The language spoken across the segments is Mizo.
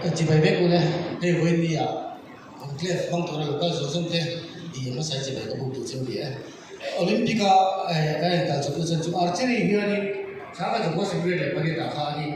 Chibai vek ule, hei vawiin ni ah conclave hmang tura local zawng zawng te i hmasa hi chibai ka buk duh cheu ni e. Olympic a kan inkal chawpna chuan chu archery hianin Sangha Chakua 98 ah khanin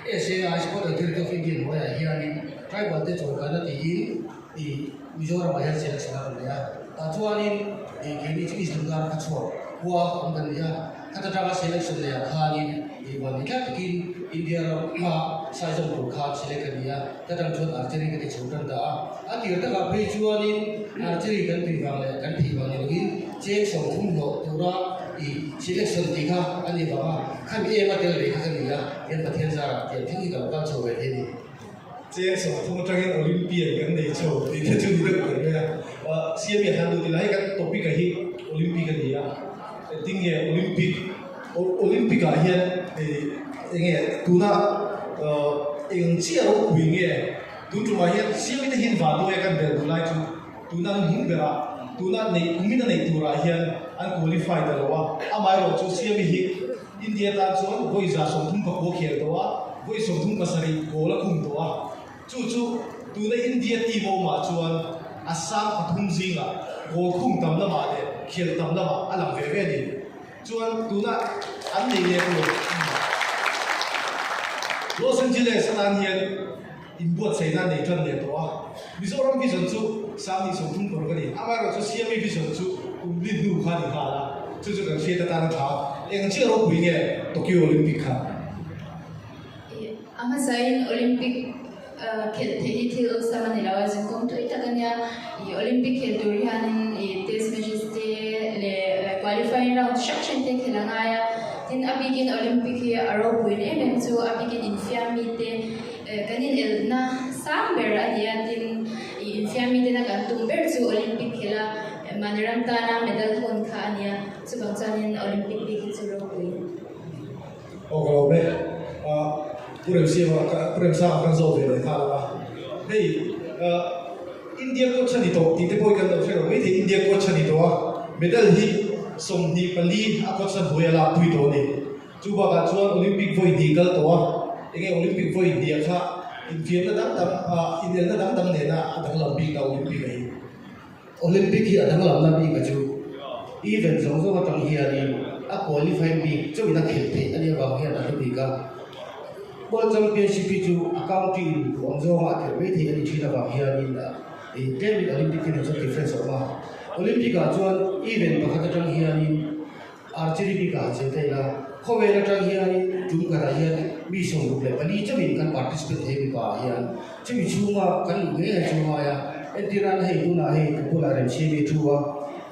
SAI Sport Authority of India hnuaiah hianin tribal te chawlhkana tiin i Mizoram ah hian selection a rawn nei a. Tah chuanin i keini chu East Bengal kha chhuak khua awm kan ni a. Khata tanga selection nei ah khanin i van ni tlat takin India ram hma saizawm tur khan select a ni a. Ta tang chuan archery ka ti chho tan ta a. A tir takah phei chuanin archery kan tui vang leh kan thih vang ni loin cheng 30 hlawh tura i selection tih kha a ni vang a. Khami em a tel ve kha ka ni a, hian Pathian zarah tiang thleng hi ka lo kal chho ve thei a ni. Cheng 30 atangin Olympian kan nei chho tih te chu ni deuh ber mai a. CM hian han lut ila hei kan topic ah hi Olympic a ni a. Engtin nge Olympic Olympic ah hian eng nge tuna eng chiah ropui nge tun tumah hian CM te hian vanduai a kan bel duh lai chu tuna an hmung berah tuna neih kumin a neih turah hian an qualify ta lo a. Amaherawhchu chu CM hi India tan chuan vawi 39 khel tawh a, vawi 37 goal a khum tawh a. Chu chu tuna India team awmah chuan a sang pathum zingah goal khum tam lamah leh khel tam lamah a lang ve ve a ni. Chuan tuna an nei leh tur Los Angeles atan hian inbuatsaihna a nei tan leh tawh a. Mizoram vision chu 30 a ni. Amaherawhchu Siami vision chu kum li hnu kha a ni nghal a, chu chu kan hriat atan a tha. Eng chiah ropui nge Tokyo Olympic kha? A hmasain Olympic khelh theih hi thil awlsam a ni lo a, zingkawng tui tak a nia. Ih Olympic khelh tur hianin ih test matches te leh qualifying round hrang hrang te khelh a ngai a. Tin, a bikin Olympic hi a ropuiin em em chu a bikin infiammi te Kan inelna sang ber a ni a, tin ih infiammi tena kan tum ber chu Olympic khelh a, mahni ram tana medal hawn kha a ni a, chuvang chuanin Olympic bik hi chu ropui. Aw ka lawm e. Ah Pu Remsiama ka Pu Remsanga kan zawt ve leh nghal a. Hei ah India coach a ni tawh tih te pawh hi kan lo hre lo maithei India coach a ni tawh a, medal hi 24 a coach a hnuai a lak pui tawh a ni. Chu bakah chuan Olympic vawi hnih kal tawh a, enge Olympic vawi hnih kha infiamna dang dang ah inelna dang dang nena a danglam bik a Olympic a hi. Olympic hi a danglamna bik a chu event zawng zawng atang hianin a qualifying bik chauhin a khelh theih a nih avang hian a hlu bik a. World Championship hi chu a county in duh ang zawnga a khelh mai theih a ni thin avang hianin tlemin Olympic te nen chuan difference a awm a. Olympic ah chuan event pakhat atang hianin Archery bik ah han sawi ta ila, khawvel atang hianin tum khatah hian mi 64 chauhin kan participate thei mipa ah hian chumi chhunga kan luh ngei ang chu ngai a, entir nan hei tunah hei ka bulah Remsiami a thu a,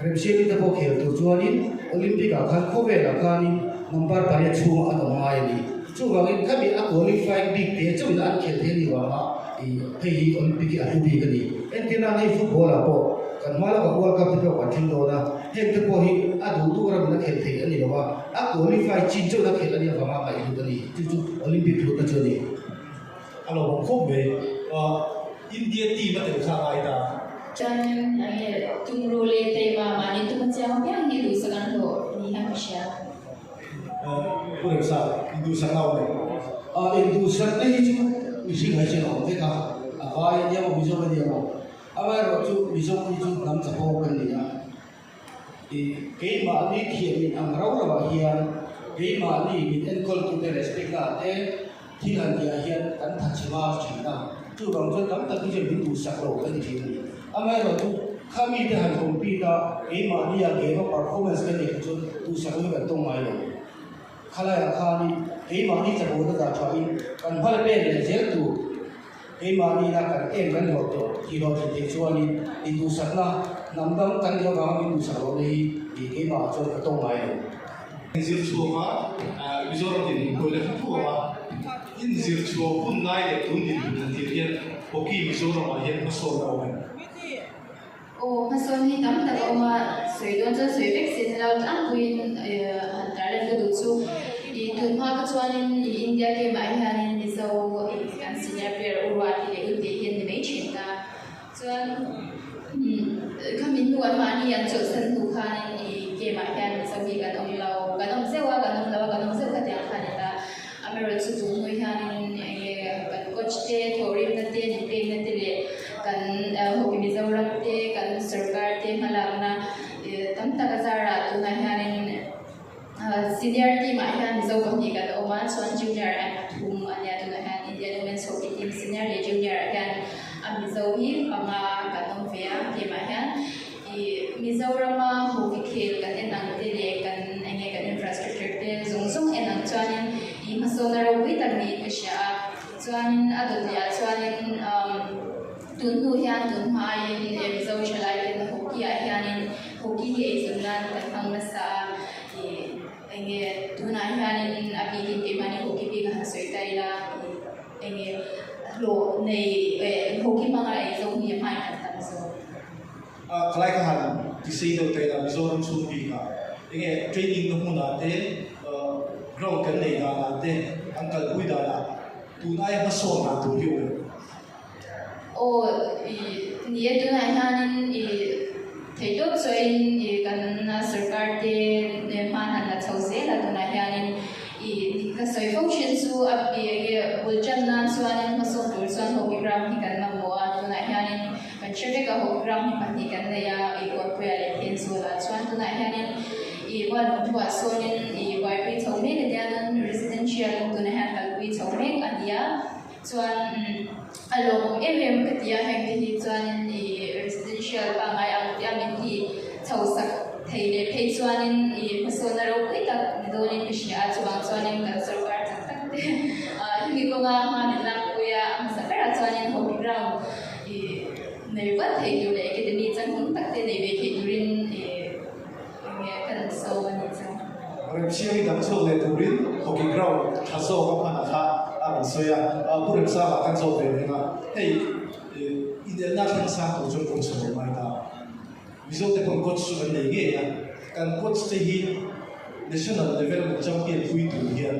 Remsiami te pawh khel tur chuanin Olympic ah khan khawvel ah khanin number pariat chhungah an awm ngai a ni. Chuvangin khami a qualifying bik te chauhin an khel thei a ni vanga ih hei hi Olympic hi a hlu bik a ni. Entir nan hei football ah pawh kan hma lawkah World Cup te pawh kan thleng dawn a, Heng te pawh hi a duh duh ramin a khelh theih a ni lo a, a qualify chin chauhin a khelh a nih avanga ngaihhlut a ni. Chu chu Olympic hlutna chu a ni. A lo bawm khawp mai. India team a tel kha a ngai ta. Chuan enge tumruh leh teima mahni tum a chiang piang hi duhsak an hlawh ni hian ka hria. Pu Remsa, induhsak na awm em? Induhsakna hi chu mihring hai chuan a awm vek a, a vai a nia maw Mizo a nia maw. Amaherawh chu Mizo hi chu hnam chakawm kan ni a, ih keimahni thiam in ang rau rau ah hian keimahni min enkawltute respect na ah te thil han tih ah hian kan tha chhe ngar thin a, chuvang chuan tam tak hi chuan min duhsak lo kan ni thin a ni. Amaherawh chu kha mite han compete a keimahni ah game a performance kan neih kha chuan duhsak lo hi kan tawng ngai lo. Khalaiah khanin keimahni chakawna dah thain kan hmala pen leh zel tur. Keimahni ina kan em kan hlawh tawh tih hlawh thei theih chuanin i duhsakna hnam dang kan nih avanga min duhsak lohna hi i keimahah chuan ka tawng ngai lo. Inzir chhuaka Mizoram dinhmun pawh ila thu a, inzir chhuah hun lai leh tun dinhmun han tir hian hockey Mizoramah hian hmasawn a awm em? Aw, hmasawn hi tam tak a awm a, sawi dawn chuan sawi vek sin lo tlangpuiin han tarlan ka duh chu i tun hma ka chuanin i India game ah hianin Mizo kan senior player U Ruati leh U Tei hi an ni mai thin ta. Chuan khami hnu an mahni an chawlhsan hnu khanin i game ah hian Mizo hi kan awm lo, kan awm zeuh a, kan awm lo a, kan awm zeuh kha tiang kha a ni ta. Amaherawhchu tun hnu hianin enge kan coach te thawhrimna te. team senior leh junior ah hian a Mizo hi panga kan awm ve a game ah hian ih Mizorama hockey khel kan en ang te leh kan eng nge kan infrastructure te zawng zawng en ang chuanin ih hmasawn a ropui tak niin ka hria a chuanin a dawt leh ah chuanin umm tun hnu hian tun hma aiin Mizo thalai ten hockey ah hianin hockey hi eizawn nan kan hmang nasa a ih. Enge tunah hianin a bikin keimahni hockey bik a han sawi ta ila enge hlawh nei eh hockey hmanga ei zawk hi a hmain kan tam zawk. A khalai kha han ti sei deuh ta ila Mizoram chhung bikah enge training na hmunah te ground kan nei danah te an kalpui danah tun aia hmasawn dan tur hi awm em? Aw i ni e tunah hianin i theihtawp chuain i kan sorkar te hman han la chho zel a tunah hianin i ka sawi fo thin chu a i enge bul tan nan chuanin hmasawn tur chuan hockey ground hi kan mamawh a tunah hianin kan hre vek a hockey ground hi pahnih kan nei a i Kawnpuia leh Thenzawl ah chuan tunah hianin i Mualnunthuah sawnin i buaipui chho mek a nia residential tunah hian kalpui chho mek a ni a. Chuan a lawmawm em em ka ti a, heng te hi chuanin i residential pangngai ang tia min ti chho sak thei leh phei chuanin i hmasawnna ropui tak ni dawnin ka hria a, chuvang chuanin kan sorkar chak tak te hemi kawnga hma min lakpui a, a hmasa berah chuanin hockey ground i nei vat thei tur leh academy changtlung tak te nei ve thei turin i Enge kan so a nih chu? Remsiangi dang chhuak leh turin hockey ground tha zawk a hman a kha a rawn sawi a, Pu Remsanga kan zawt ve reng a, hei inelna thleng sang tur chuan coach a lo ngai ta. Mizo te pawn coach chu kan nei ngei a, kan coach te hi national level an champion pui tur hian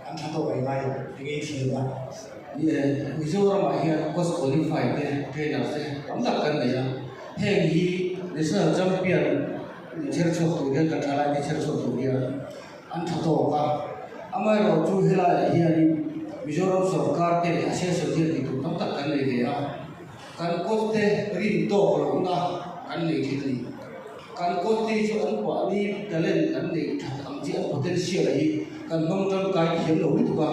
an tha tawk ai ngai enge i thlir a? Mizoramah hian coach qualify te trainer te tam tak kan nei a. Heng hi National Champion chher chhuak tur hian kan thalai te chher chhuak tur hian an tha tawk a. Amaherawhchu helaiah hianin Mizoram sorkar te leh Association hian tih tur tam tak kan nei ve a. Kan coach te rin tawk lohna kan nei thin a ni. Kan coach te hi chu an pahni talent an neih that ang chi an potential a hi kan hmang tangkai thiam lo lutuk a.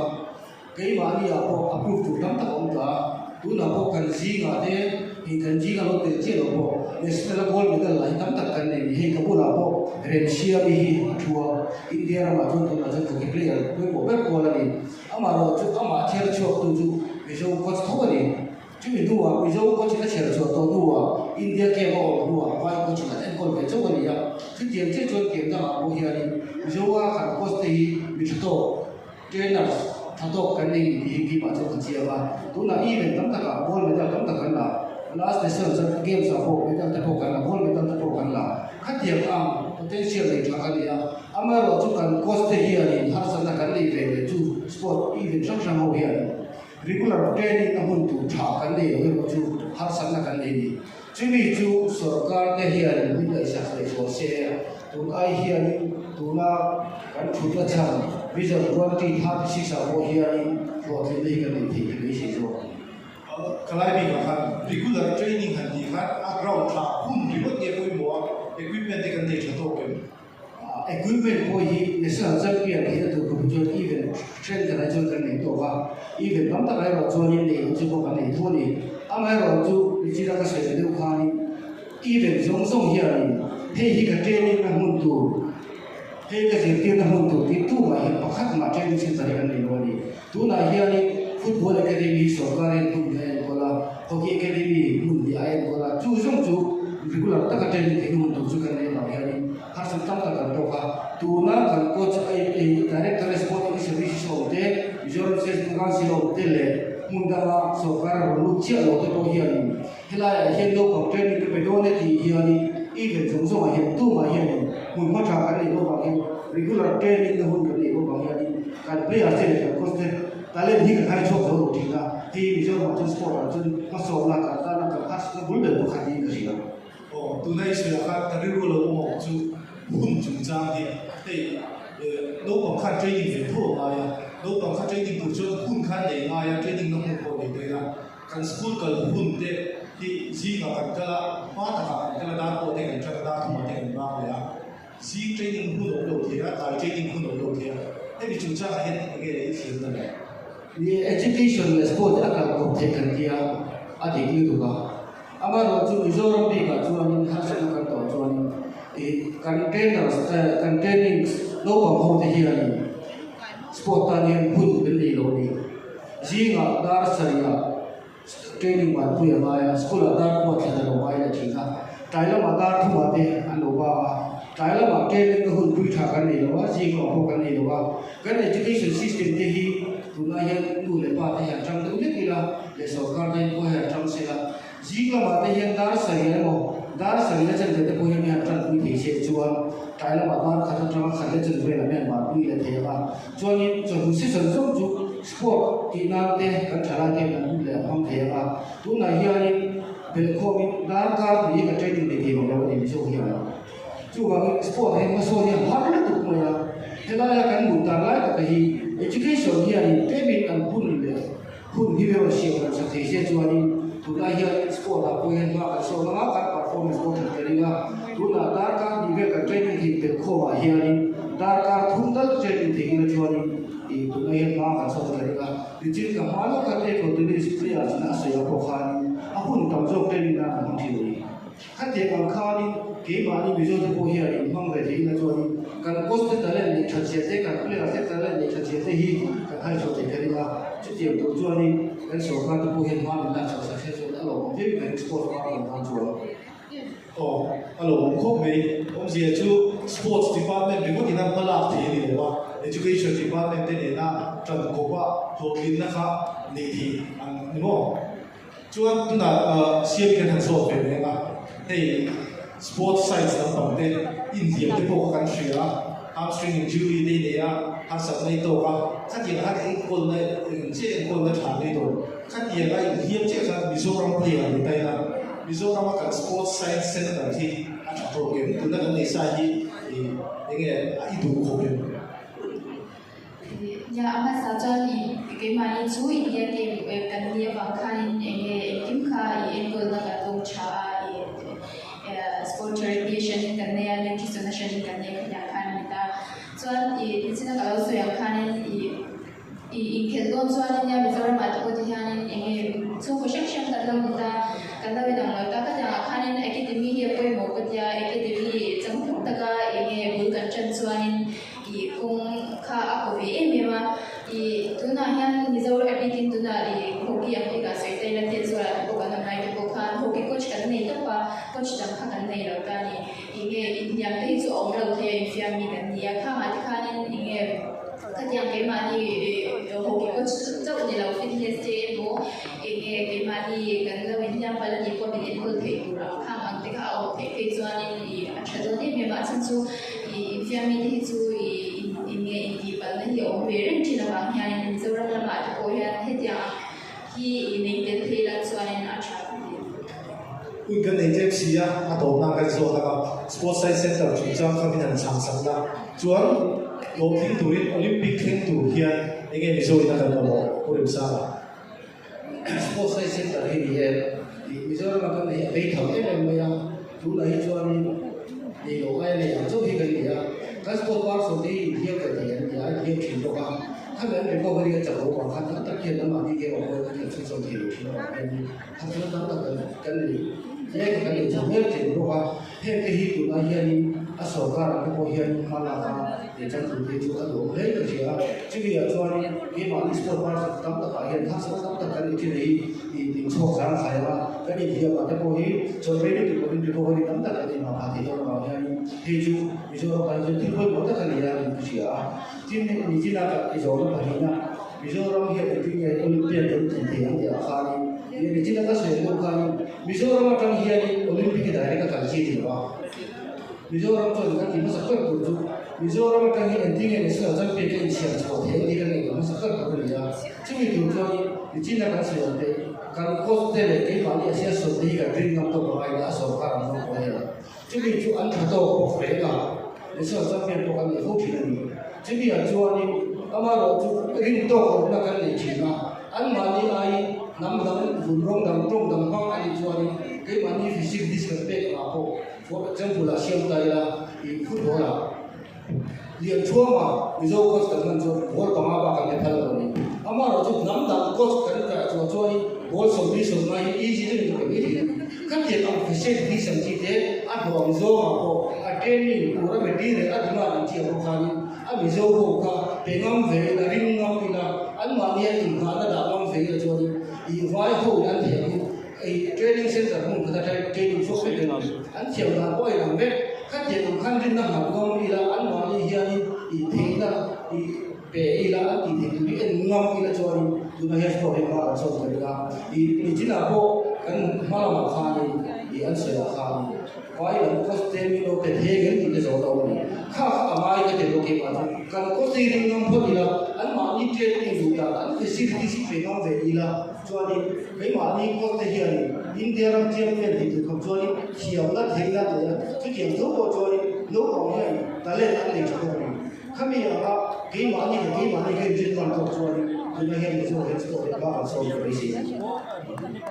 Keimahni ah pawh a proof tur tam tak a awm ta a, tunah pawh kan zingah te hei kan zinga lo tel chiah lo pawh National a gold medal lah hi tam tak kan nei ni. Hei ka bulah pawh Remsiami hi a thu a, India ramah chuan tunah chuan hockey player pawimawh ber kual a ni. Amaherawh chu amah chher chhuaktu chu Mizo coach tho a ni. Chumi hnuah Mizo coach in a chher chhuah tawh hnuah India camp a awm hnuah vai coach in an enkawl ve chauh a ni a. Chutiang chiah chuan camp dangah pawh hianin Mizoa kan coach te hi mi tha tawk, Trainers tha tawk kan nei ni tih hi keimah chuan ka chiang a, tunah event tam takah gold medal tam tak kan la, last national chuan games ah pawh medal te pawh kan la, gold medal te pawh kan la, khatiang ang potential nei tha ka ni a, amaherawh chu kan coach te hianin harsatna kan nei ve leh chu sport event hrang hrang ho hianin regular training a hmun tur tha kan nei lo erawh chu harsatna kan nei ni. Chumi chu sorkar te hianin min ngaihsak leh sual se a, tun ai hianin tuna kan thutna chhan Vision 2036 ah pawh hianin hlawhtlinna hi kan nei thei ka beisei zawk a ni. Khalai bikah khan regular training han tih khan a ground tha hun ringawt nge pawimawh a, equipment te kan nei tha tawk em? Equipment pawh hi national champion theihna tur khawp hi chuan event thenkhat ah chuan kan nei tawk a, event tam takah erawh chuanin nei ang chu pawh kan nei tho a ni. Amaherawhchu nichina ka sawi ta deuh khanin event zawng zawng hianin hei hi ka training na hmun tur, hei ka zirtirna hmun tur tih tumah hian pakhat mah training center hi kan nei lo a ni. Tunah hianin football academy hi sorkarin hmun hi a enkawl a, hockey academy hmun hi a enkawl a, chu zawng chu regular taka training theihna hmun tur chu kan nei avang hianin harsat tam tak kan tawk a. Tuna kan coach director sport services awm te, Mizoram State Council awm te leh hmun danga sorkar a rawn lut chiah lo te pawh hianin helaiah hian naupang training ka pe dawn e tih hianin event zawng zawngah hian tumah hianin hmun hma tha kan nei bawk vang hian regular training na hun kan nei bawk vang hianin Kan player te leh kan coach te talent hi kan hai chhuak zo lo thin a, hei Mizoramah chuan sport ah chuan hmasawmna kan tana kan harsatna bul ber pakhat niin ka hria. Aw, tuna i sawi ah khan ka rilru lo awm ang chu hun chungchang hi hei naupang khan training ve tho a ngai a, naupang kha training tur chuan hun khan nei ngai a, training na hmun pawh nei daih a, kan school kal hun te hi zingah kan kal a, hma takah kan kal a, dar pawh te kan ṭan a, dar thumah te kan bang leh a. Zing training hun awm lo thei a, tlai training hun awm lo thei a, hemi chungchangah hian eng nge i thlir na le? Ni, education leh sport a kal kawp theih kan tia a dik lutuk a. Amaherawhchu Mizoram bikah chuanin harsatna kan tawh chuanin ih kan trainers te kan trainings naupang ho te hianin sport tan hian hun kan nei lo a ni. Zingah dar sarihah training vanpui a ngai a, school ah dar pawh thlen a lo ngai leh thin a, tlai lamah dar thumah te an lo bang a, tlai lamah training na hun pui tha kan nei lo a, zing lamah pawh kan nei lo a, kan education system te hi tunlai hian nu leh pa te hian tang deuh hlek ila leh sorkar te pawh hian tang se la, zing lamah te hian dar sarih emaw dar sarih la chen ve te pawh hian mi han tanpui thei se chuan tlai lamah dar khat atanga khat la chen velah mi han vanpui leh thei ang a. Chuanin chawhnu season zawng chu sport tih nan te kan tha lai te kan hun leh a hmang thei ang a, tunah hianin belhkhawmin darkar hnih hi kan training nei thei vang lo a ni Mizo hian. Chuvangin sport hi hmasawn hi a har lutuk mai a, helaia kan mut dan lai taka hi education hianin tlemin an hun leh hun hi rawn siam kan sak thei se chuanin tunlai hianin sport ah pawh hian hma kan sawn ang a, kan performance pawh that ka ring a, tunah darkar hnih vel kan training thei belhkhawmah hianin darkar thum dal training thei ila chuanin ih tunlai hian hma kan sawn ka ring a, nichin ka hma lawk khan table tennis player china a sawi ang pawh khanin a hun tam zawk training nan an hmang thin a ni. Khatiang ang khanin keimahni Mizote pawh hian inhmang ve thei ila chuanin kan coach te talent neih that zia te, kan player te talent neih that zia te hi kan hai chhuah thei ka ring a. Chutiang tur chuanin kan sorkar te pawh hian hma min lak chhuah sak sia chuan a lawmawm viau in ka ring sports hma kan tan chuan. Aw, a lawmawm khawp mai. Awmzia chu sports department ringawt ina hma lak thei a ni lo a, education department te nena tan kawpa hlawhtlinna kha neih theih ang ni maw? Chuan tunah siam kan han zawt ve reng a, hei sports science lampang te inhliam te pawh kha kan hria a, hamstring injury te i nei a, harsatna i tawk a, khatiang khan enkawlna eng chiah enkawlna tha ngei dawn, khatianga inhliam chiah khan Mizoram player ni ta ila, Mizorama kan sports science center hi a tha tawk em, tuna kan nei sa hi enge i duh khawp em? Nia, a hmasa chuan i keimahni chu India team kan nih avang khanin eng nge engkim kha i enkawlna kan dawng tha a, i sport therapy a hranin kan nei a, nutrition a hranin kan nei khatiang khan a ni ta. Chuan i nichina ka lo sawi ang khanin i i inkhelh dawn chuanin nia Mizoramah te pawh ti hianin eng nge chhungkaw hrang hrang kan lo ni ta, kan lo inang lo ta. Khatiangah khanin academy hi a pawimawh ka tia, academy changtlung taka eng nge bul kan tan chuanin I kawng kha a kaw ve em em a, i tunah hian Mizo a bikin tunah i hockey ang bikah sawi ta ila Thenzuala te pawh kan awm lai te pawh khan hockey coach kan nei tawp a, coach dang kha kan nei lo ta a ni. Enge inhniam te hi chu a awm lo thei a, infiam mi kan ni a, khangah te khanin enge khatiang keimahni hockey coach chauh ni lo fitness te emaw enge keimahni kan lo inhniam palh a nih pawh min enkawl theih tur ang khang ang te kha a awm theih phei chuanin i a tha dawn em em a, a chhan chu I infiammi te hi chu i in nge intih palhna hi a awm ve reng thin avang hianin Mizoram lamah te pawh hian hetiang ang hi i nei tel thei lan chuanin a tha ka ti. Hun kan nei tlem si a, a tawpna kan zawt ang a, Sports Science Centre chungchang kha min han chhang sak la, chuan hlawhtling turin Olympic thleng tur hian enge Mizo ina kan mamawh Pu Remsanga? Sports Science Centre hi ni e, Mizoram a kan nei a bei tham em em mai a, tunah hi chuanin nei lo aia nei ang chauh hi kan ni a, kan sport person te hi inthiam kan thei an ni a, an inthiam thin bawk a, khami an recovery a chak lo vang khan tam tak hian anmahni game ah pawhin an khelh chhunzawm thei lo thin avang hian harsatna tam tak kan nei mek a, kan nei chho mek thin bawk a. Heng te hi tunah hianin a sorkar ang te pawh hian hma lak a leh changtu te chu a duhawm hle ka hria a. Chumi ah chuanin keimahni sport person tam takah hian harsatna tam tak kan inṭhin hi inchhawk zang khai ang a, kan inhliam ah te pawh hi chawlh rei lutuk lovin recovery tam tak kan inhmah phah thei dawn avang hianin hei chu Mizoram tan chuan thil pawimawh tak a ni a tih ka hria a. Tin, nichina ka i zawhna pahnihna Mizoram hian engtin nge Olympian kan tih thei ang tih ah khanin nichina ka sawi ang deuh khanin Mizoram atang hianin Olympic hi direct a kal chi a ni lo a, Mizoram chuan kan tih hmasa ber tur chu Mizoram atang hian engtin nge National Champion ka insiam chhuah thei ang tih kan ngaihtuah hmasa ber tur a ni a. Chumi tur chuanin Nichina kan sawi ang te, kan coach te leh keimahni a siasawm te hi kan rin ngam tawk a ngai a, sawrkar ang zawng pawh hian. Chumi chu an tha tawk bawk reng a, National Champion pawh kan nei fo thin a ni. Chumi ah chuanin amaherawhchu rin tawk lohna kan nei thin a, Anmahni aiin hnam dang, vun rawng dang, tawng dang hmang a nih chuanin keimahni physique disk kan pek angah pawh for example ah siam ta ila ih football ah lian thuama Mizo coach kan hman chuan ball panga bak kan pe phal lo a ni. Amaherawhchu hnam dang coach kan kah chuan chuanin. Ball 40 50 hi easy deuhin ka pe mai thei a. Khatiang ang facilities ang chi te a hnuang zawngah pawh a training tura material a demand ang chi ah pawh khanin a Mizo ho kha pe ngam ve ila, ring ngam ila, anmahnia inghahna dah ngam ve ila chuanin ih vai ho in an thiam hi ih training center hmun khata training fo vek ila an thiam dan pawh a inang vek. Khatiang ang khan rinna nghat ngam ila anmahni hianin ih theihna ih Pe ila an tih theih tur hi en ngam ila chuanin tuna hian sport hi hma kan sawn ta ila ih nichinah pawh kan hma lamah khanin ih an sawiah khanin vai lam cost te min lo pe thei ang em tih te zawh a awm a ni. Kha kha a ngai ka ti bawk i mah chu kan cost te hi ring ngam phawt ila anmahni training duh dan an facilities hi pe ngam ve ila chuanin keimahni cost te hianin India ram champion tih tur khawp chuanin thiamna theihna nei a chutiang tho pawh chuanin naupang hian talent an nei tha bawk a ni. Khami anga keimahni leh keimahni kha inrin man tawk chuanin tuna hian Mizo hian sport hi hma kan sawn ta mai si a.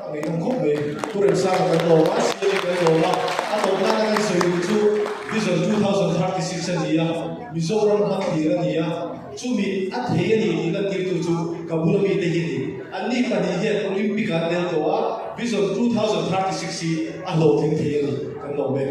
A ngaihnawm khawp mai. Pu Remsanga kan lawm a, CLA kan lawm a, a tawp nana kan sawi duh chu Vision 2036 a ni a, Mizoram hmathlir a ni a, chumi a thei a ni tih lantirtu chu ka bula mite hi a ni. Anni pahnih hian Olympic ah an tel tawh a, Vision 2036 hi a hlawhtling thei a ni kan lawm e.